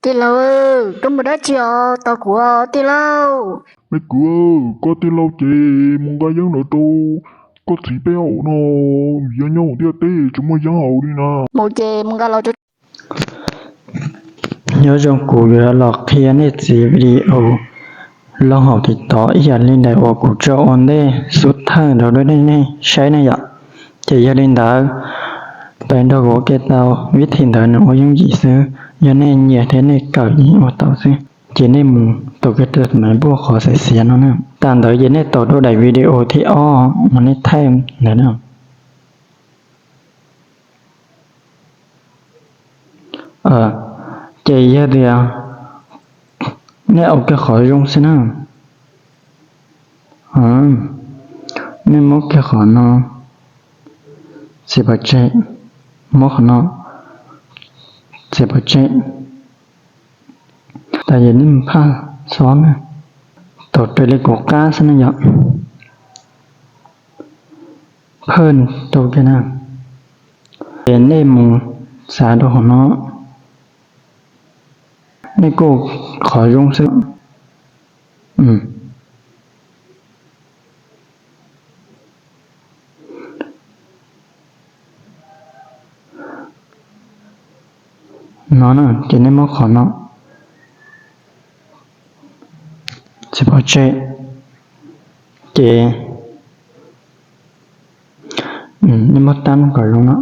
Tij laug, koj mus dab tsi os? Tos kuv os tij laug. Me kwv, koj tij laug ces mus nqa yeeb ntawd rau koj txiv peb haus no, vim yog nyob hauv ntiaj teb tsis muaj yeeb haus li na. Mus ces mus nqa los. Nyob zoo, kuv yuav los qhia nej txiav video loo hauv TikTok ib yam li ntawm uas kuv tso ua ntej xub thawj ntawd rau nej saib ne yom. Ces yog li ntawd, pab nrog kuv ua ke tau, vib thim ntawd nws ua yooj yim xwb. Yog nej nyiam thiab nej kawm yeej ua tau xwb. Ces nej mus taus kiag rau maiv npuaj qhov xiav xiav no na. Tag ntawd ces nej taus rau daim video thib ob uas nej thaij ntawd na. Ces yog tias nej ua kiag qhov zoo xwb na. Nej muab kiag qhov no, txiav pov tseg, muab qhov no, txiav pov tseg. Tas ces nej mus phaj xob na, taus raws li kuv qab xwb na yom. Phaj rau kiag na, ces nej mus xav rau qhov no, nej kuj qhov zoo xwb. No na, ces nej muab qhov no, txiav pov tseg, ces nej muab tab kom zoo no.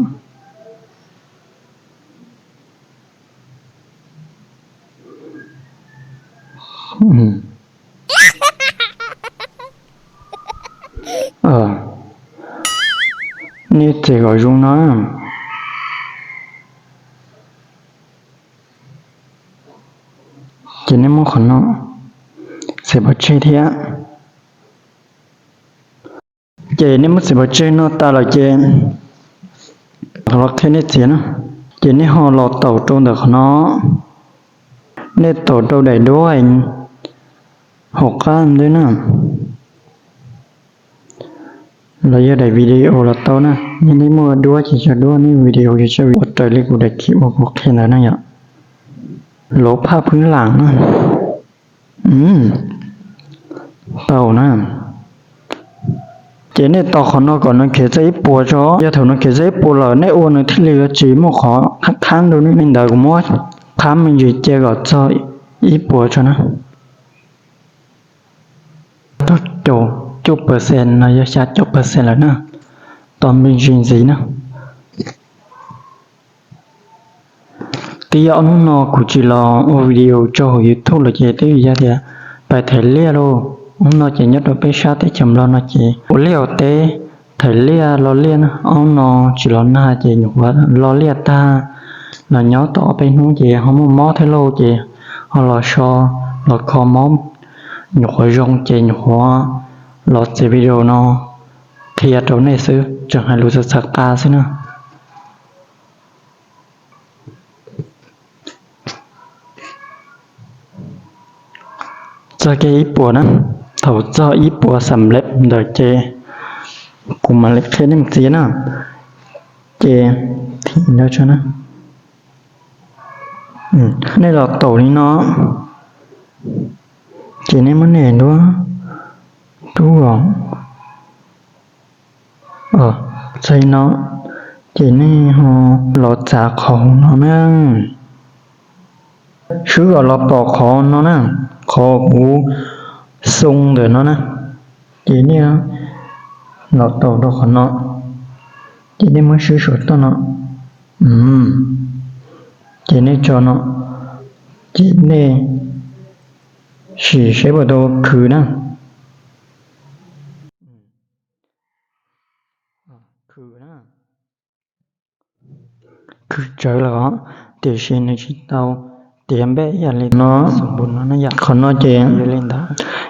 Nej txiav kom zoo no, ces nej muab qhov no txiav pov tseg thiab. Ces nej muab txiav pov tseg no tas lawm ces los qhia nej txiav na. Ces nej ho los taus rau ntawm qhov no, nej taus rau daim duab hauv qab ntej na, los yog daim video los tau na. Yog nej muaj duab ces tso duab, nej video ces tso ua raws li kuv daim khiv uas kuv qhia ntawd na yom. Lov phaj phwb lam na. Tau na. Ces nej tos qhov no kom nws khiav txog ib puas tso. Yog thaum nws khiav txog ib puas lawm nej ua nws thiaj li yuav tsis muaj qhov qhab qhab rau nej. Li ntawd kuv muab qhab me ntsis cia kom txog ib puas tso na. Tau caum cuaj percent no yog xya caum percent lawm na. Tos me ntsis ntxiv na. Twb yog ob hnub no kuv tsis los ua video tso hauv YouTube los ces twb yog tias pais thaiv liaj lauj. Ob hnub no ces nyob rau peb sab teb chaws Nplog no ces ua liaj ua teb, thaiv liaj lo liaj na. Ob hnub no tsis los nag ces nyuam qhuav lo liaj tag, los nyob tau ob peb hnub ces ho muaj mob thiab lauj ces ho los so, los kho mob, nyuam qhuav zoo ces nyuam qhuav los txiav video no qhia rau nej xwb, tseem hais lus txawv txawv qa xwb na. Txog kiag ib puas na, thaum txog ib puas xam lem ntawd ces kuv mam li qhia nej mus txiav na. Ces thim ntawd tso na. Nej los taus li no, ces nej muab nej duab rub os. Txog li no, ces nej ho los txav qhov hauv no na. Swb kom los pom qhov no na, qhov kuv xoo ntawm no na. Ces nej los taus rau qhov no, ces nej muab swb saum toj no. Ces nej tso no, ces nej sim saib puas tau khwv na. Khwv tsawv lawm os, tiam sis nws tsis tau tiav npej ib yam li no. Qhov no ces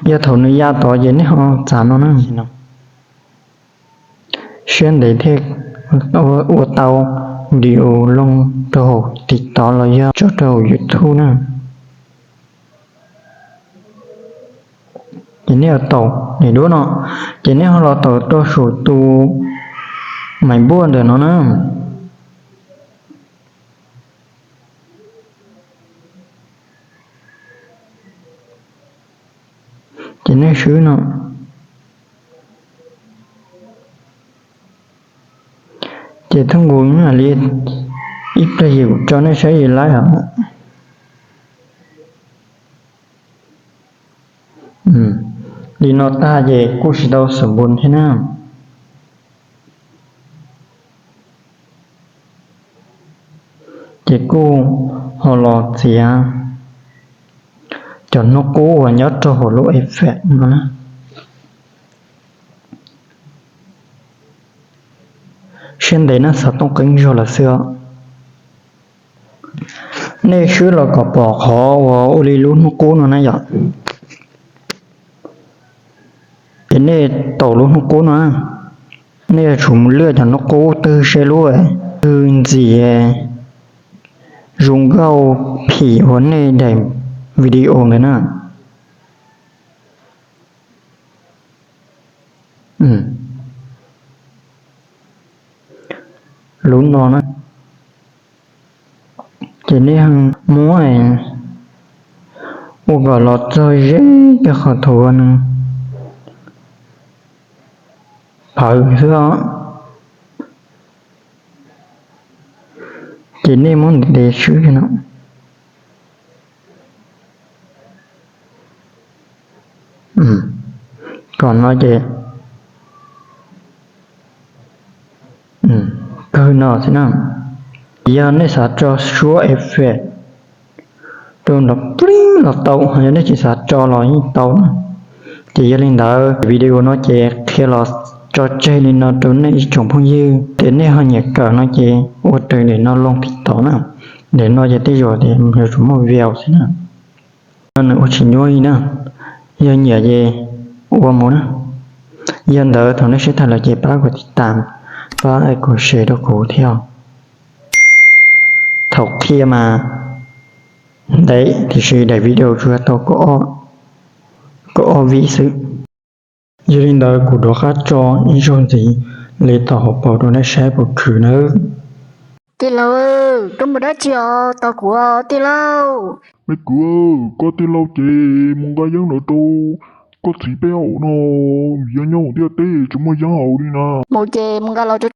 yog thaum nws ya tod ces nej ho txav no na. Siab ntev thiaj ua tau video loo rau hauv TikTok los yog tso rau hauv YouTube na. Ces nej ho taus niam duab no, ces nej ho los taus rau saum tus maiv npuaj ntawm no na. Ces nej swb no. Ces thoj nkus na li ib pliag yim kuv tso nej saib yim laib os. Li no tag ces kuj tsis tau xom npu thiab na. Ces kuj ho los txiav cov hnub qub uas nyob rau hauv lub effect no na. Siab ntev na, xov tooj qeeb zog lawm xwb os. Nej swb los kom pom qhov uas ua li lub hnub qub no na yom. Ces nej taus lub hnub qub no, nej yuav tsum mus lwaj cov hnub qub twg seb lub twg ntxim zoo nkauj phim uas nej daim video ntawd na. Lub no na, ces nej muab ua kom los txog ze cov qhov thuv no phawv xwb os. Ces nej muab ntev ntev swb no. Kom no ces kawg no xwb na. Yog nej xav tso suab effect rau nrov plib los tau, yog nej tsis xav tso los yeej tau na. Ces yog li ntawd video no ces qhia los tso tseg li no rau nej ib tsoom phooj ywg, ces nej ho nyiam kawm no ces ua raws daim no loo tib tau na. Daim no ces tej zaum tias yuav tsum muaj view xwb na. No nws ua tsis nyuaj li na. Yog nyiam ces ua mus na. Yog ntawd thaum nej sib tham lawm ces pab kom tiv tam, pab kom share rau kuv thiab. Thaum qhia mas ntev tiam sis daim video tsuas tau kaum ob vib xwb. Yog li ntawd kuv rov qab tso ib zaug ntxiv li tau hauv paus rau nej saib puas khwv nawb. Tij laug, koj mus dab tsi os? Tos kuv os tij laug. Me kwv, koj tij laug ces mus nqa yeeb ntawd rau koj txiv peb haus no, vim yog nyob hauv ntiaj teb tsis muaj yeeb haus li na. Mus ces mus nqa los rau